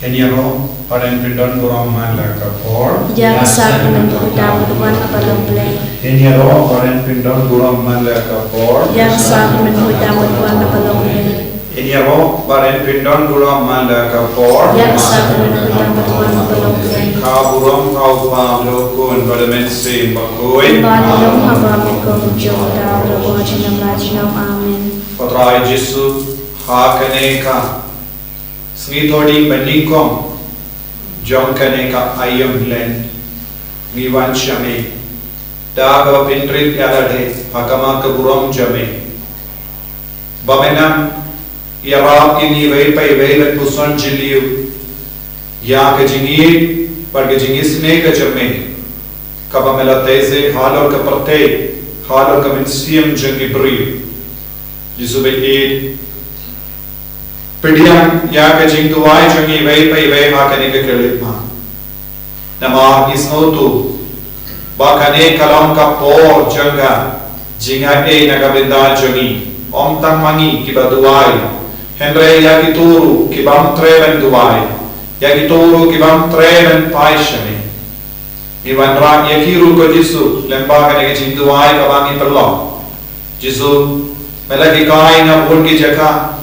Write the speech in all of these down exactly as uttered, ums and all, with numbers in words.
Ngin ïaroh ban pyndon burom man la ka por. Ïa ka sak mynta bad ha ka wan ka ba long Blei. Ngin ïaroh ban pyndon burom man la ka por. Ïa ka sak mynta bad ha ka wan ka ba long Blei. Ngin ïaroh ban pyndon burom man la ka por. Ïa ka sak mynta bad ha ka wan ka ba long Blei. Ka burom ka u Kpa bad u Khun bad u Mynsiem Bakhuid. Bad long ha ba mynta bad jong ta bad ha ka wan jong ka lam jong ka. Amen. Ko Trai Jisu, ha kane ka sngi Thohdieng ba nyngkong jong kane ka aïom Lent, ngi wan sha me da kaba pynrit ïa lade ha khmat ka burom jong me, ba me nang ïarap ïa ngi iwei pa iwei ban puson jylliew ïa ka jingïeit bad ka jingisynei ka jong me, kaba me la theh halor ka pyrthei halor ka mynsiem jong ki briew. Jisu baieit, pdiang ïa ka jingduwai jong ngi iwei pa iwei ha kane ka khyllipmat. Namar ngi sngewthuh ba kane ka long ka por jong ka jingaiei na ka bynta jong ngi. Ym tang ma ngi kiba duwai, hynrei ïa kito ruh ki bym treh ban duwai, ïa kito ruh ki bym treh ban phai sha me. Ngi wanrah ïa ki ruh ko Jisu lyngba kane ka jingduwai kaba ngi pynlong. Jisu, me la hikai nga bun ki jaka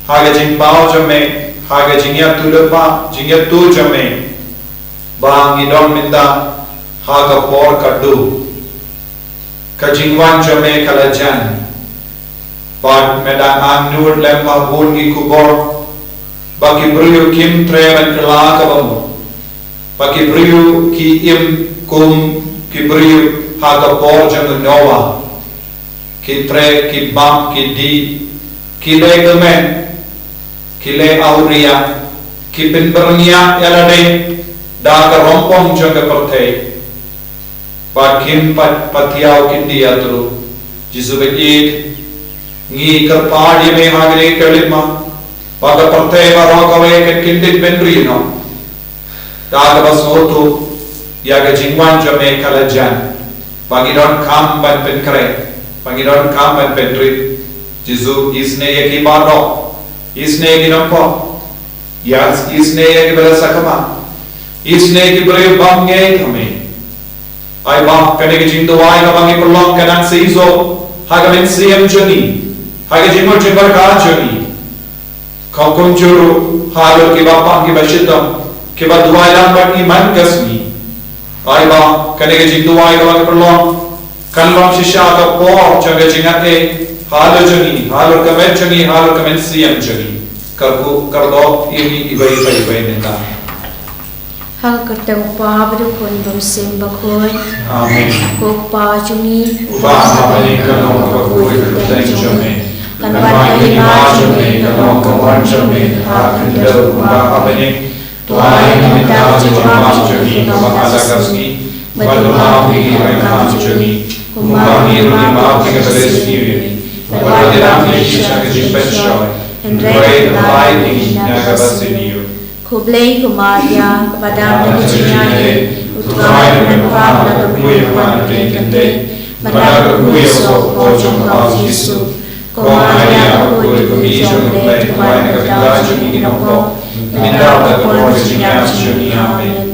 ha ka jingpaw jong me, ha ka jingïathuhlypa, jingïathuh jong me, ba ngi don mynta ha ka por kaba duk. Ka jingwan jong me ka la jan. Bad me dang angnud lem ha bun ki khubor ba ki briew kim treh ban kylla kaba mut, ba ki briew ki im kum ki briew ha ka por jong u Noah. Ki treh, ki bam, ki dih, ki leh kmen, ki leh awria, ki pynbyrngia ïa lade da ka rongpong jong ka pyrthei. Bad kim pat pathiaw kin dih ïa u Trai Jisu baieit. Ngi kyrpad ïa me ha kane ka khyllipmat ba ka pyrthei baroh kawei kan kyndit bynriew noh da kaba sngewthuh ïa ka jingwan jong me ka la jan, ba ngi donkam ban pynkhreh, ba ngi donkam ban pynrit. Jisu, isynei ïa ki baroh, isynei ïa ki nongpop, ïa isynei ïa ki ba la sakma, isynei ïa ki briew bym ngeit ha me. Ai ba kane ka jingduwai kaba ngi pynlong kan nang sa ïoh ha ka mynsiem jong ngi, ha ka jingmut jingpyrkhat jong ngi. Ka kumjuh ruh halor kiba pang kiba shitom kiba duwai lang bad ngi man ka sngi. Ai ba kane ka jingduwai kaba ngi pynlong kan long shisha ka por jong ka jingaiei halor jong ngi, halor ka met jong ngi, halor ka mynsiem jong ngi. Kyrkhu kyrdoh ïa ngi iwei pa iwei mynta. Ha ka kyrteng u Kpa bad u Khun bad u Mynsiem Bakhuid. Amen. Ko Kpa jong ngi uba ha bneng, ka long kaba khuid ka kyrteng jong me. Kan wan ka hima jong me, ka long ka mon jong me ha khyndew kumba ha bneng. To ai ïa ngi mynta ka jingpynbna jong ngi kaba ha la ka sngi, bad to maw ïa ngi kiba ïap jong ngi, kumba ngi ruh ngi maw ïa kiba leh sniew ïa ngi. Bad wat ïalam ïa ngi sha ka jingpynshoi, hynrei to pynlait ïa ngi na kaba sniew. Khublei ko Maria, kaba dap da ka jingaiei, u Trai u don bad pha, bad la kyrkhu ïa pha na ki kynthei, bad la kyrkhu ïa u soh u kpoh jong pha u Jisu. Ko Maria, khuid, khuid jong u Blei, to duwai na ka bynta jong ngi ki nongpop, mynta bad ha ka por ka jingïap jong ngi. Amen.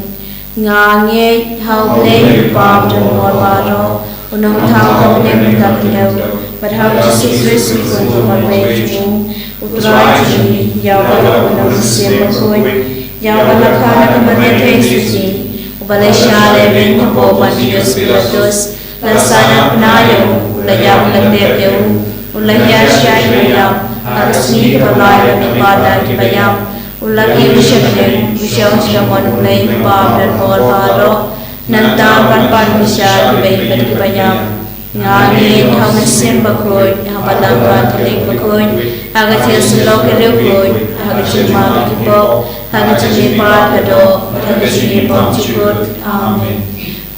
Nga ngeit ha u Blei u Kpa badonbor baroh, u Nongthaw uba ha bneng bad ha khyndew, bad ha u Jisu Khrist u Khun uba marwei jong u, u Trai jong ngi, ïa uba la pynlong da u Mynsiem Bakhuid, ïa uba la kha na ka Maria theisotti, uba la ïaishah lehbeiñ hapoh u Pontius Pilatus, la sah na bnai, u la ïap, u la tep, u la hiar sha ki baïap, ha ka sngi kaba lai u la mihpat na ki baïap, u la kiew sha kmie, u shong sha ka mon u Blei u Kpa badonbor baroh. Nangta un wan pat bishar kiba ïeit bad kiba ïap. Nga ngeit ha u Mynsiem Bakhuid, ha ka Balang Katholik bakhuid, ha ka jingïasyllok ki riewkhuid, ha ka jingmap ïa ki pop, ha ka jingmihpat ka doh, ha ka jingim bymjukut. Amen.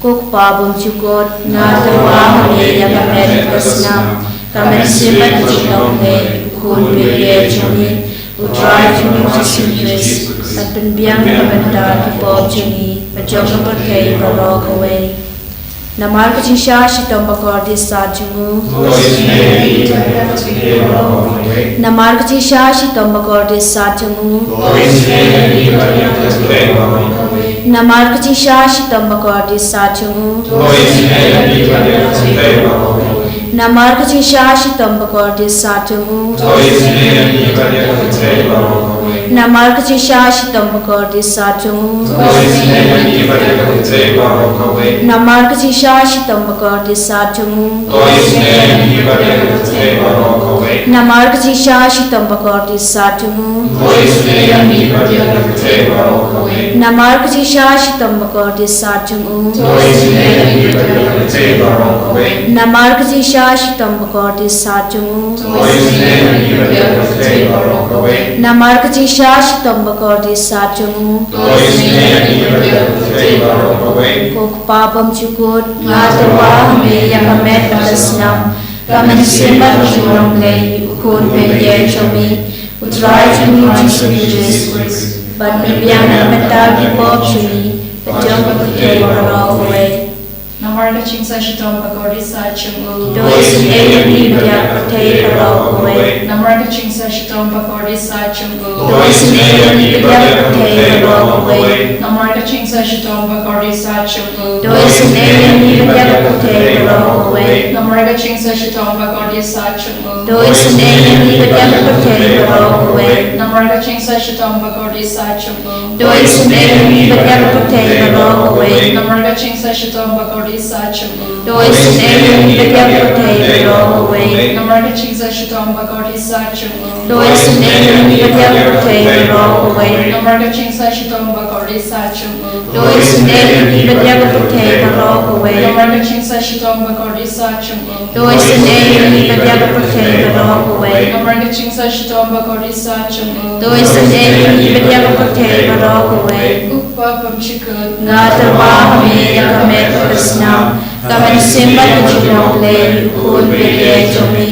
Ko Kpa bymjukut, nga tyrwa ha me ïa ka met ka snam, ka mynsiem bad ka jinglong, u Khun ba ïeit jong me, u Trai jong ngi u Jisu Khrist, ban pynbiang na ka bynta ki pop jong ngi bad jong ka pyrthei baroh kawei. Namar ka jingshah shitom bakordit sat jong u. Namar ka jingshah shitom bakordit sat jong u. Namar ka jingshah shitom bakordit sat jong u. Namar ka jingshah shitom bakordit sat jong u. Namar ka jingshah shitom bakordit sat jong u. Namar ka jingshah shitom bakordit sat jong u. Namar ka jingshah shitom bakordit sat jong u. Namar ka jingshah shitom bakordit sat jong u. Namar ka jingshah shitom bakordit sat jong u. Namar ka jingshah shitom bakordit sat jong u. Ko Kpa bymjukut, nga tyrwa ha me ïa ka met bad ka snam, ka mynsiem bad ka jinglong Blei, u Khun baïeit jong me, u Trai jong ngi Jisu Khrist, ban pynbiang na ka bynta ki pop jong ngi bad jong ka pyrthei baroh kawei. Namar ka jingshah shitom bakordit sat jong u. To isynei ïa ngi bad ïa ka pyrthei baroh kawei. Namar ka jingshah shitom bakordit sat jong u. To isynei ïa ngi bad ïa ka pyrthei baroh kawei. Namar ka jingshah shitom bakordit sat jong u. To isynei ïa ngi bad ïa ka pyrthei baroh kawei. Namar ka jingshah shitom bakordit sat jong u. To isynei ïa ngi bad ïa ka pyrthei baroh kawei. Namar ka jingshah shitom bakordit sat jong u. To isynei ïa ngi bad ïa ka pyrthei baroh kawei. Namar ka jingshah shitom bakordit sat jong u. To isynei ïa ngi bad ïa ka pyrthei baroh kawei. Namar ka jingshah shitom bakordit sat jong u. To isynei ïa ngi bad ïa ka pyrthei baroh kawei. Namar ka jingshah shitom bakordit sat jong u. To isynei ïa ngi bad ïa ka pyrthei baroh kawei. Namar ka jingshah shitom bakordit sat jong u. To isynei ïa ngi bad ïa ka pyrthei baroh kawei. Namar ka jingshah shitom bakordit sat jong u. To isynei ïa ngi bad ïa ka pyrthei baroh kawei. Ko Kpa bymjukut, nga tyrwa ha me ïa ka met bad ka snam, ka mynsiem bad ka jinglong Blei, u Khun baïeit jong me,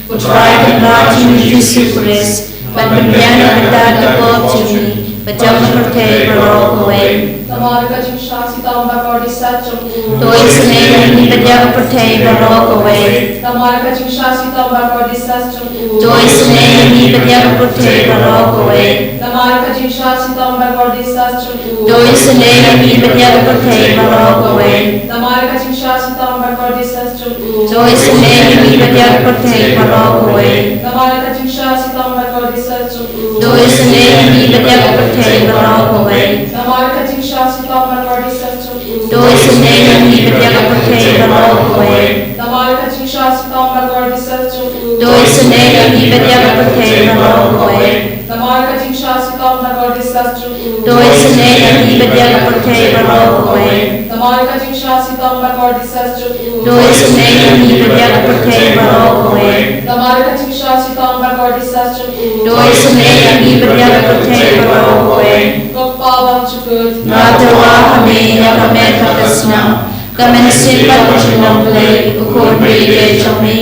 u Trai Kynrad jong ngi Jisu Khrist, ban pynbiang na ka bynta ki pop jong ngi bad jong ka pyrthei baroh kawei. Namar ka jingshah shitom bakordit sat jong u. To isynei ïa ngi bad ïa ka pyrthei baroh kawei. Namar ka jingshah shitom bakordit sat jong u. To isynei ïa ngi bad ïa ka pyrthei baroh kawei. Namar ka jingshah shitom bakordit sat jong u. To isynei ïa ngi bad ïa ka pyrthei baroh kawei. Namar ka jingshah shitom bakordit sat jong u. To isynei ïa ngi bad ïa ka pyrthei baroh kawei. Namar ka jingshah shitom bakordit sat jong u. To isynei ïa ngi bad ïa ka pyrthei baroh kawei. Namar ka jingshah shitom bakordit sat jong u. To isynei ïa ngi bad ïa ka pyrthei baroh kawei. Namar ka jingshah shitom bakordit sat jong u. To isynei ïa ngi bad ïa ka pyrthei baroh kawei. Namar ka jingshah shitom bakordit sat jong u. To isynei ïa ngi bad ïa ka pyrthei baroh kawei. Namar ka jingshah shitom bakordit sat jong u. To isynei ïa ngi bad ïa ka pyrthei baroh kawei. Namar ka jingshah shitom bakordit sat jong u. To isynei ïa ngi bad ïa ka pyrthei baroh kawei. Ko Kpa bymjukut, nga tyrwa ha me ïa ka met bad ka snam, ka mynsiem bad ka jinglong Blei, u Khun baïeit jong me,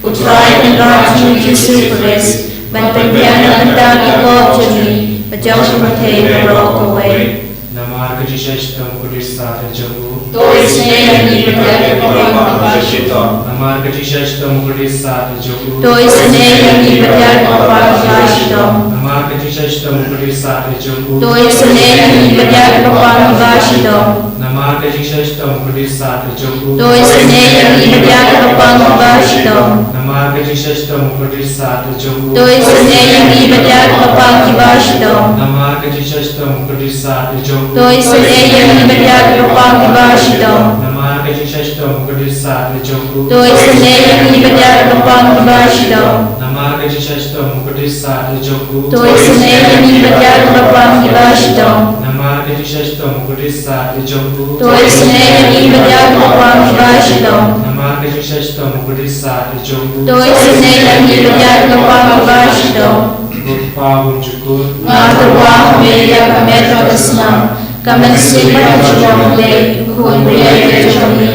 u Trai Kynrad jong ngi Jisu Khrist, ban pynbiang na ka bynta ki pop jong ngi bad jong ka pyrthei baroh kawei. Namar ka jingshah shitom bakordit sat jong u. To isynei ïa ngi bad ïa ka pyrthei baroh kawei. Namar ka jingshah shitom bakordit sat jong u. To isynei ïa ngi bad ïa ka pyrthei baroh kawei. Namar ka jingshah shitom bakordit sat jong u. To isynei ïa ngi bad ïa ka pyrthei baroh kawei. Namar ka jingshah shitom bakordit sat jong u. To isynei ïa ngi bad ïa ka pyrthei baroh kawei. Namar ka jingshah shitom bakordit sat jong u. To isynei ïa ngi bad ïa ka pyrthei baroh kawei. Namar ka jingshah shitom bakordit sat jong u. To isynei ïa ngi bad ïa ka pyrthei baroh kawei. Namar ka jingshah shitom bakordit sat jong u. To isynei ïa ngi bad ïa ka pyrthei baroh kawei. Namar ka jingshah shitom bakordit sat jong u. To isynei ïa ngi bad ïa ka pyrthei baroh kawei. Namar ka jingshah shitom bakordit sat jong u. To isynei ïa ngi bad ïa ka pyrthei baroh kawei. Namar ka jingshah shitom bakordit sat jong u. To isynei ïa ngi bad ïa ka pyrthei baroh kawei. Ko Kpa bymjukut, nga tyrwa ha me ïa ka met bad ka snam, ka mynsiem bad ka jinglong Blei, u Khun baïeit jong me,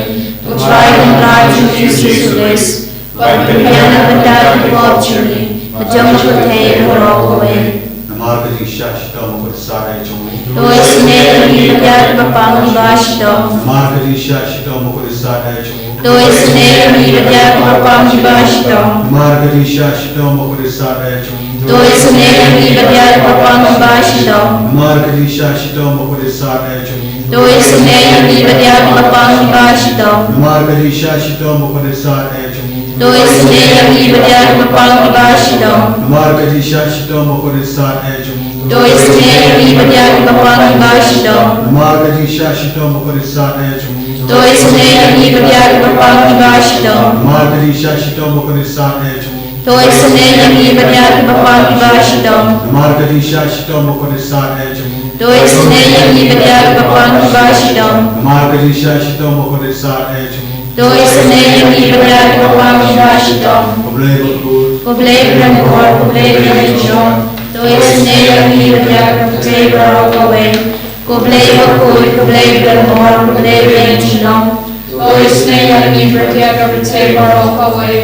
u Trai Kynrad jong ngi Jisu Khrist, ban pynbiang na ka bynta ki pop jong ngi bad jong ka pyrthei baroh kawei. Namar ka jingshah shitom bakordit sat jong u. To isynei ïa ngi bad ïa kiba pang kiba shitom. Namar ka jingshisha shitom ba khuid sah eh jong u. To isynei ïa ngi bad ïa kiba pang kiba shitom. Namar ka jingshisha shitom ba khuid sah eh jong u. To isynei ïa ngi bad ïa kiba pang kiba shitom. Namar ka jingshisha shitom ba khuid sah eh jong u. To isynei ïa ngi bad ïa kiba pang kiba shitom. Namar ka jingshisha shitom ba khuid sah eh jong u. To isynei ïa ngi bad ïa kiba pang kiba shitom. Namar ka jingshisha shitom ba khuid sah eh jong u. To isynei ïa ngi bad ïa kiba pang kiba shitom. Namar ka jingshisha shitom ba khuid sah eh jong u. To isynei ïa ngi bad ïa kiba pang kiba shitom. Namar ka jingshisha shitom ba khuid sah eh jong u. To isynei ïa ngi bad ïa kiba pang kiba shitom. Namar ka jingshisha shitom ba khuid sah eh jong u. To isynei ïa ngi bad ïa kiba pang kiba shitom. Namar ka jingshisha shitom ba khuid sah eh jong u. To isynei ïa ngi bad ïa kiba pang kiba shitom. Ko Blei bakhuid. Ko Blei badonbor, ko Blei baïainjhnong. To isynei ïa ngi bad ïa kiba pyrthei baroh kawei. Ko Blei bakhuid, ko Blei badonbor, ko Blei baïainjhnong. To isynei ïa ngi bad ïa kiba pyrthei baroh kawei.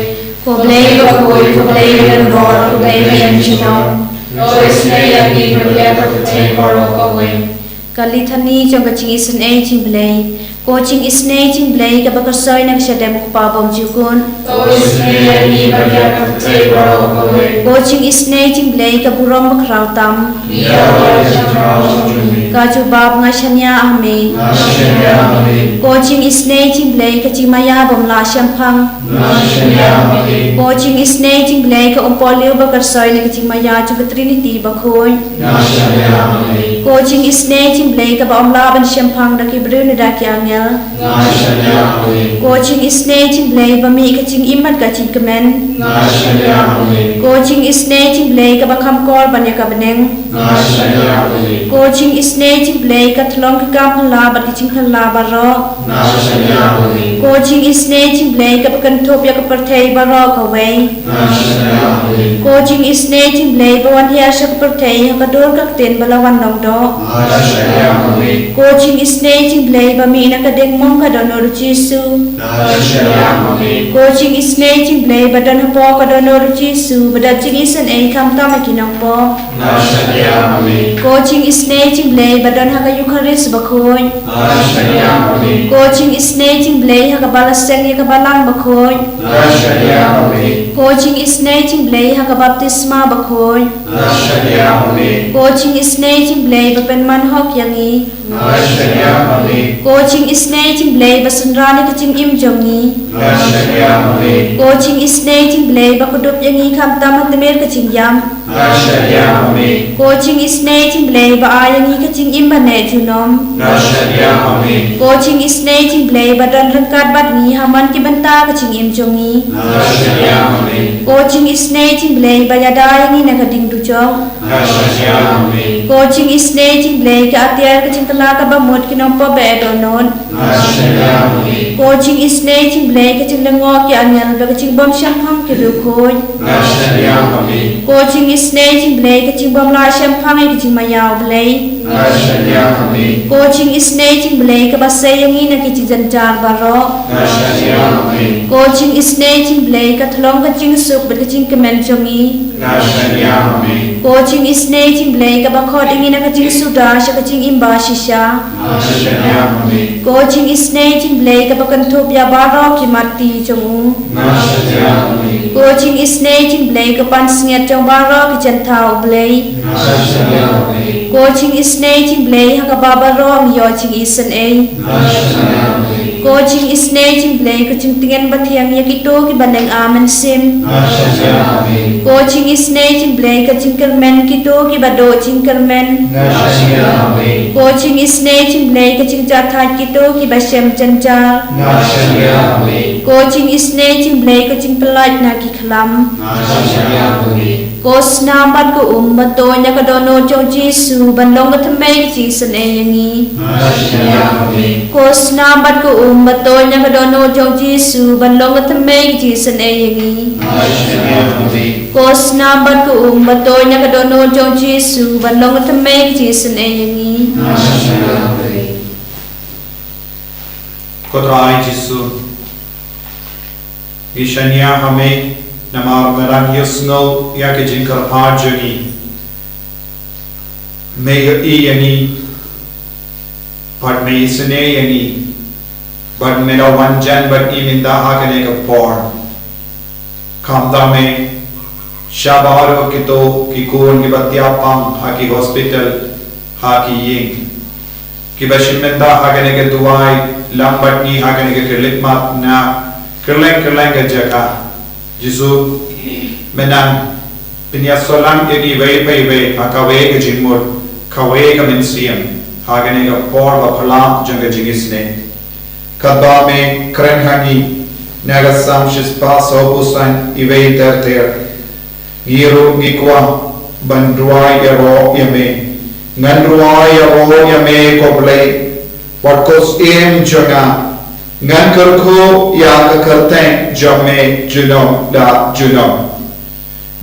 Ko Blei bakhuid, ko Blei badonbor, ko Blei baïainjhnong. To isynei ïa ngi bad ïa kiba pyrthei baroh kawei. Ka Lithani jong ka jingisynei jong U Blei. Ko jingisynei jong U Blei kaba kyrshoi na ka shadem U Kpa bymjukut. To isynei ïa ngi bad ïa kiba pyrthei baroh kawei. Ko jingisynei jong U Blei ka burom bakhraw tam. Ïa ka jingkhraw jong U Blei. Ka jubab, nga shaniah ha me. Nga shaniah ha me. Ko jingisynei jong U Blei ka jingmaïa bym lah shemphang. Nga shaniah ha me. Ko jingisynei jong U Blei ka umpohliew ba kyrshoi na ka jingmaïa jong ka Trinity bakhuid. Nga shaniah ha me. Ko jingisynei jong U Blei kaba ym lah ban shemphang da ki briew ne da ki angel. Nga shaniah ha me. Ko jingisynei jong U Blei ba mih ka jingim bad ka jingkmen. Nga shaniah ha me. Ko jingisynei jong U Blei kaba kham kor ban ïa ka bneng. Nga shaniah ha me. Ko jingisynei jong U Blei ka thlong ki kam phylla bad ki jingphylla baroh. Nga shaniah ha me. Ko jingisynei jong U Blei kaba kynthup ïa ka pyrthei baroh kawei. Nga shaniah ha me. Ko jingisynei jong U Blei ba wan hiar sha ka pyrthei ha ka dur ka ktien ba la wan long doh. Nga shaniah ha me. Ko jingisynei jong U Blei ba mih na ka diengmong ka dohnud U Jisu. Nga shaniah ha me. Ko jingisynei jong U Blei ba don hapoh ka dohnud U Jisu ba da jingisynei khamtam ïa ki nongpop. Nga shaniah ha me. Ko jingisynei jong U Blei ba don ha ka Eukharist bakhuid. Nga shaniah ha me. Ko jingisynei jong U Blei ha kaba la seng ïa ka balang bakhuid. Nga shaniah ha me. Ko jingisynei jong U Blei ha ka baptisma bakhuid. Nga shaniah ha me. Ko jingisynei jong U Blei ba pynman hok ïa ngi. Nga shaniah ha me. Ko jingisynei jong U Blei ba synran ïa ka jingim jong ngi. Nga shaniah ha me. Ko jingisynei jong U Blei ba kdup ïa ngi khamtam ha tmier ka jingïap. Nga shaniah ha me. Ko jingisynei jong U Blei ba ai ïa ngi ka jingim ba neh junom. Nga shaniah ha me. Ko jingisynei jong U Blei ba don ryngkat bad ngi ha man ki bynta ka jingim jong ngi. Nga shaniah ha me. Ko jingisynei jong U Blei ba ïada ïa ngi na ka ding dujok. Nga shaniah ha me. Ko jingisynei jong U Blei ka atiar ka jingkylla kaba mut ki nongpop ba eh dohnud. Nga shaniah ha me. Ko jingisynei jong U Blei ka jinglyngngoh ki angel bad ka jingbymshemphang ki riewkhuid. Nga shaniah ha me. Ko jingisynei jong U Blei ka jingbymlah shemphang ïa ka jingmaïa U Blei. Nga shaniah ha me. Ko jingisynei jong U Blei kaba sei ïa ngi na ki jingjynjar baroh. Nga shaniah ha me. Ko jingisynei jong U Blei ka thlong ka jingsuk bad ka jingkmen jong ngi. Nga shaniah ha me. Ko jingisynei jong U Blei kaba khot ïa ngi na ka jingsuda sha ka jingim ba shisha. Nga shaniah ha me. Ko jingisynei jong U Blei kaba kynthup ïa baroh ki mat ti jong u. Nga shaniah ha me. Ko jingisynei jong U Blei ka pansngiat jong baroh ki jynthar U Blei. Nga shaniah ha me. Ko jingisynei jong U Blei ha kaba baroh ngi ïoh jingisynei. Nga shaniah ha me. Ko jingisynei jong U Blei ka jingtngen bathiang ïa kito kiba neng-a mynsiem. Nga shaniah ha me. Ko jingisynei jong U Blei ka jingkyrmen kito kiba duh jingkyrmen. Nga shaniah ha me. Ko jingisynei jong U Blei ka jingjahthait kito kiba shem jynjar. Nga shaniah ha me. Ko jingisynei jong U Blei ka jingpyllait na ki khlam. Nga shaniah ha me. Ko snam bad ko um ba toñ na ka dohnud jong U Jisu ban long ka thymmei ka jingisynei ïa ngi. Nga shaniah ha me. Ko snam bad ko um ba toñ na ka dohnud jong U Jisu ban long ka thymmei ka jingisynei ïa ngi. Nga shaniah ha me. Ko snam bad ko um ba toñ na ka dohnud jong U Jisu ban long ka thymmei ka jingisynei ïa ngi. Nga shaniah ha me. Ko Trai Jisu, ngi shaniah ha me namar me la ïohsngew ïa ka jingkyrpad jong ngi. Me ïohi ïa ngi. Bad me isynei ïa ngi, bad me la wan jan bad ngi mynta ha kane ka por. Khamtam me, sha baroh kito ki khun kiba thiah pang ha ki hospital, ha ki ïing, kiba shim bynta ha kane ka duwai lang bad ngi ha kane ka khyllipmat na kylleng kylleng ka jaka. Jisu, mynta pynïasoh lang ïa ngi iwei pa iwei ha kawei ka jingmut, kawei ka mynsiem ha kane ka por ba phylla jong ka jingisynei. Katba me kren ha ngi na ka Salm shispah sawphew san, iwei ter ter. Ngi ruh ngi kwah ban duwai ïaroh ïa me. Ngan duwai ïaroh ïa me, ko Blei, wat ko Syiem jong nga. Ngan kyrkhu ïa ka kyrteng jong me junom la junom.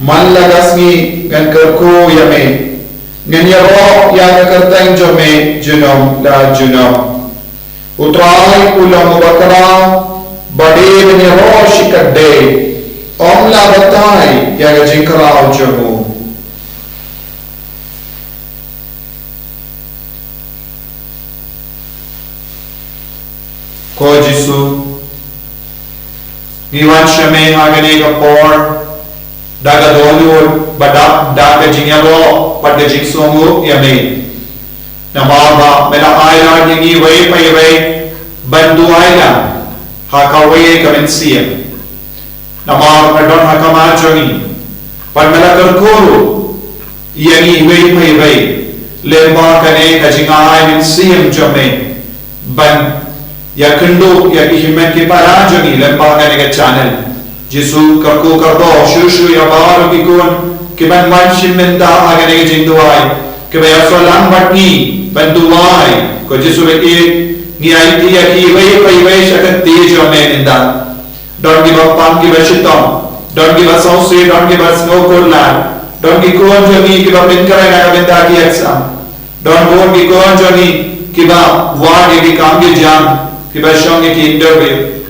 Man la ka sngi ngan kyrkhu ïa me. Ngan ïaroh ïa ka kyrteng jong me junom la junom. U Trai u long uba khraw, ba dei ban ïaroh shikatdei. Ym lah batai ïa ka jingkhraw jong u. Ko Jisu, ngi wan sha me ha kane ka por da ka dohnud bad da ka jingïaroh bad ka jingsngewnguh ïa me. Namar ba me la ai lad ïa ngi iwei pa iwei ban duwai lang ha kawei ka mynsiem. Namar me don ha khmat jong ngi bad me la kyrkhu ruh ïa ngi iwei pa iwei lyngba kane ka jingai mynsiem jong me ban ïakynduh ïa ki hynmen ki para jong ngi lyngba kane ka channel. Jisu, kyrkhu kyrdoh shuh shuh ïa baroh ki khun kiban wan shim bynta ha kane ka jingduwai, kiba ïasoh lang bad ngi ban duwai. Ko Jisu ba ïeit, ngi aiti ïa ki iwei pa iwei sha ka kti jong me mynta. Don kiba pang kiba shitom, don kiba sngewsih, don kiba sngew khuslai, don ki khun jong ngi kiba pynkhreh na ka bynta ki exam. Don bun ki khun jong ngi kiba wad ïa ki kam ki jam, kiba shong ïa ki interview.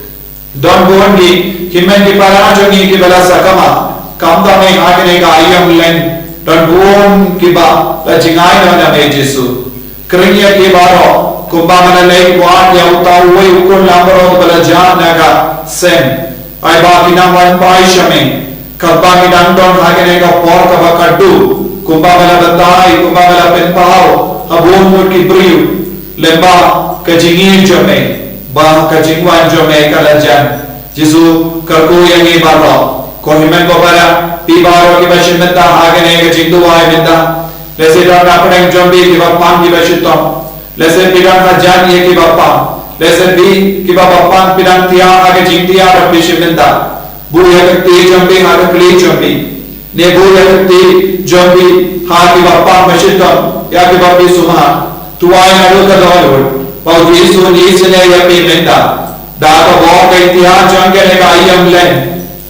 Don bun ki hynmen ki para jong ngi kiba la sakma, khamtam me ha kane ka aïom leng. Don bun kiba la jngai noh na me Jisu. Khring ïa ki baroh, kumba me la leit wad ïa uta uwei u khun langbrot ba la jah na ka seng. Ai ba kin nang wan phai sha me, katba ngi dang don ha kane ka por kaba khatduh, kumba me la batai, kumba me la pynpaw ha bun ngut ki briew lyngba ka jingïeit jong me, ba ka jingwan jong me ka la jan. Jisu, kyrkhu ïa ngi baroh. Ko hynmen ko para, phi baroh kiba shim bynta ha kane ka jingduwai mynta. Lehse don na pdeng jong phi kiba pang kiba shitom. Lehse phi don hajan ïa kiba pang. Lehse phi kiba pang phi dang thiah ha ka jingthiah bad phi shim bynta. Buh ïa ka kti jong phi ha ka kli jong phi. Ne buh ïa ka kti jong phi ha kiba pang ba shitom, ïa kiba phi sumar. To ai naduh ka dohnud ba U Jisu un isynei ïa phi mynta da ka bor ka ithiah jong kane ka aïom leng.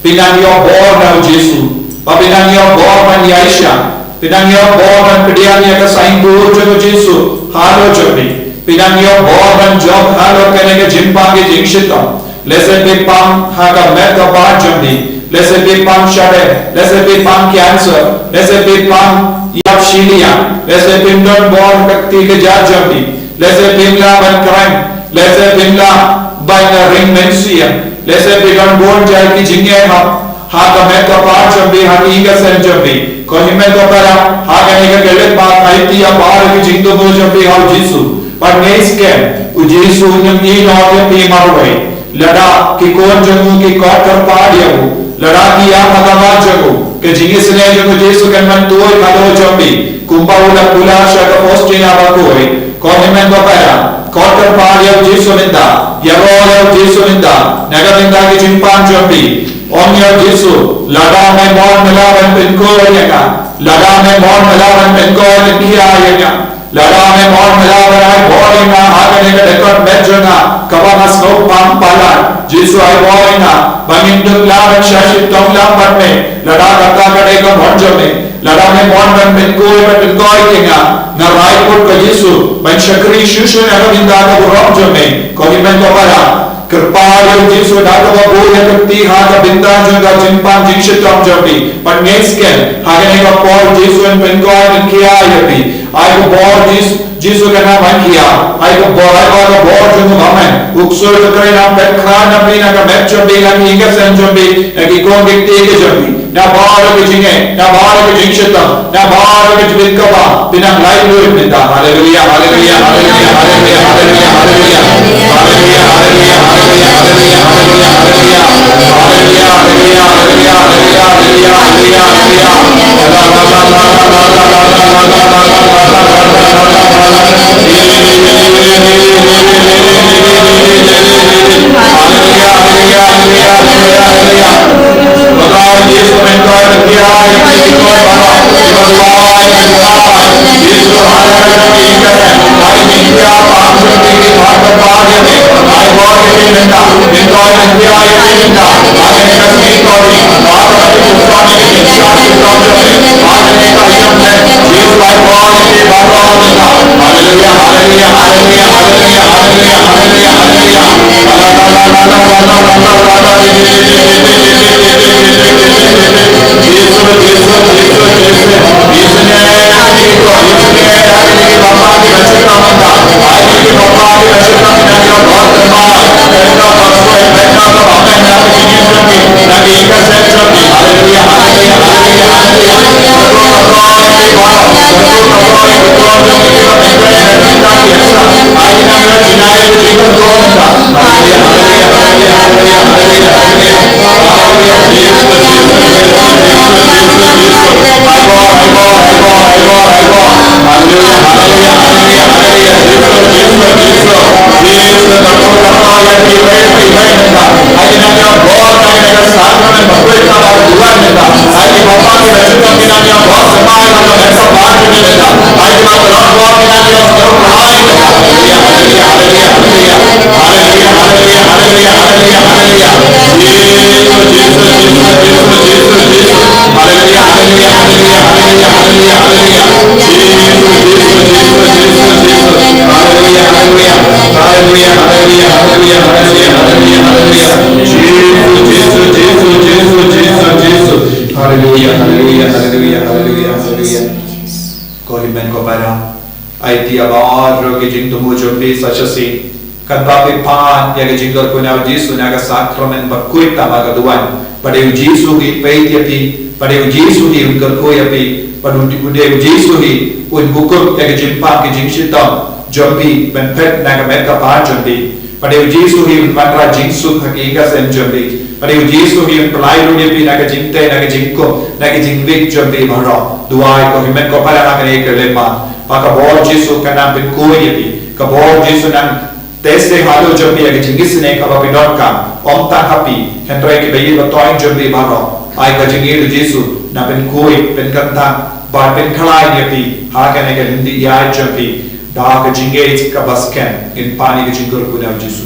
Phin nang ïoh bor na U Jisu. Ba phin nang ïoh bor ban ïaishah. Phin nang ïoh bor ban pdiang ïa ka saiñdur jong U Jisu halor jong phi. Phin nang ïoh bor ban jop halor kane ka jingpang ka jingshitom. Lehse phi pang ha ka met ka phad jong phi. Lehse phi pang shadem. Lehse phi pang cancer. Lehse phi pang ïap shiliang. Lehse phim don bor ka kti ka jait jong phi. Lehse phim lah ban kren. Lehse phim lah ban ring mynsiem. Lehse phi don bun jait ki jingeh ha, ha ka met ka phad jong phi, ha ki ïing ka sem jong phi. Ko hynmen ko para, ha kane ka khyllipmat, aiti ïa baroh ki jingthmu jong phi ha U Jisu. Bad ngeit skhem, U Jisu un ïohi noh ïa phi marwei. Lada ki khun jong u ki kot kyrpad ïa u, lada ki ïam ha khmat jong u, ka jingisynei jong U Jisu kan myntoi halor jong phi, kumba u la kular sha ka Faustina bakhuid. Ko hynmen ko para, kot kyrpad ïa U Jisu mynta, ïaroh ïa U Jisu mynta na ka bynta ki jingpang jong phi. Ong ïa U Jisu, lada me mon me lah ban pynkoit ïa nga, lada me mon me lah ban pynkoit pynkhia ïa nga, lada me mon me lah ban ai bor ïa nga ha kane ka dkhot met jong nga kaba nga sngewpang palat. Jisu, ai bor ïa nga ba ngin dup lah ban shah shitom lang bad me. Lada kata ka dei ka mon jong me, lada me mon ban pynkoit ban pynkoit ïa nga, nga rai kut ko Jisu ban shakri shuh shuh na ka bynta ka burom jong me. Ko hynmen ko para, kyrpad ïa U Jisu da kaba buh ïa ka kti ha ka bynta jong ka jingpang jingshitom jong phi. Bad ngeit skhem, ha kane ka por U Jisu un pynkoit pynkhia ïa phi. Ai ka bor Jisu, Jisu ka nam ban khia, ai ka bor, ai ka bor jong u Amen. U ksuid u kren nam pep khraw na phi na ka met jong phi, na ki ïing ka sem jong phi, na ki khun ki kti ki jong phi. Na baroh ki jingeh, na baroh ki jingshitom, na baroh ki jingkaba, phi nang laitluid mynta. Haleluya, haleluya, haleluya, haleluya, haleluya, haleluya. Haleluya, haleluya, haleluya, haleluya, haleluya. Haleluya, haleluya, haleluya, haleluya, haleluya, haleluya, haleluya. Haleluya, haleluya, haleluya, haleluya, haleluya. Ko hynmen ko para, ai ti ïa baroh ki jingthmu jong phi sa shisien. Katba phi pan ïa ka jingkyrkhu na u Jisu na ka sakramen bakhuid tang ha ka duwan. Ba dei u Jisu u peit ïa phi, ba dei u Jisu un kyrkhu ïa phi, ba dei u Jisu un buh ïa ka jingpang ka jingshitom jong phi ban phet na ka met ka phad jong phi. Ba dei u Jisu un wanrah jingsuk ha ki ïing ka sem jong phi. Ba dei u Jisu un pynlait lut ïa phi na ka jingtei, na ka jingkum, na ka jingwit jong phi baroh. Duwai ko hynmen ko para ha kane ka lehman. Ba ka bor Jisu kan nang pynkhuid ïa phi. Ka bor Jisu nang test ïa ka haduh jong phi ïa ka jingisynei kaba phi donkam. Ym tang ha phi, hynrei kiba ïeit ba toiñ jong phi baroh. Ai ka jingïeit u Jisu nang pynkhuid, pynkyntang, ba pynkhlaiñ ïa phi ha kane ka lynti ïaid jong phi. Da ka jingïeit kaba skhem ngin pan ïa ka jingkyrkhu na u Jisu.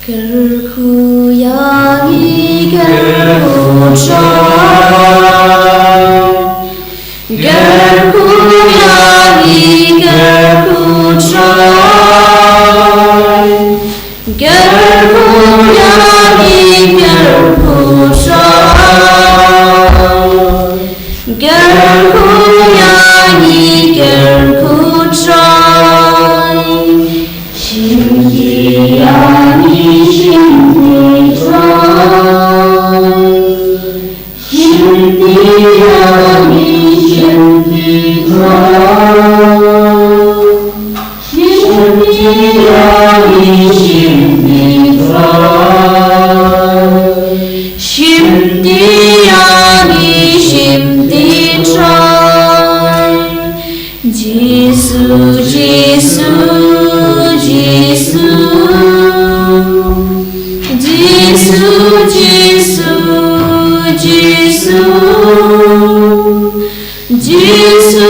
Kyrkhu ïa ngi, kyrkhu Trai. Kyrkhu ïa ngi, kyrkhu Trai. Kyrkhu ïa ngi, kyrkhu Trai. Kyrkhu ïa ngi, kyrkhu Trai. Shim ti ïa ngi, shim ti Trai. Shim ti ïa ngi, shim ti Trai. Shim ti ïa ngi, shim ti Trai. Shim ti ïa ngi, shim ti Trai. Jisu, Jisu, Jisu. Jisu, Jisu, Jisu. Jisu,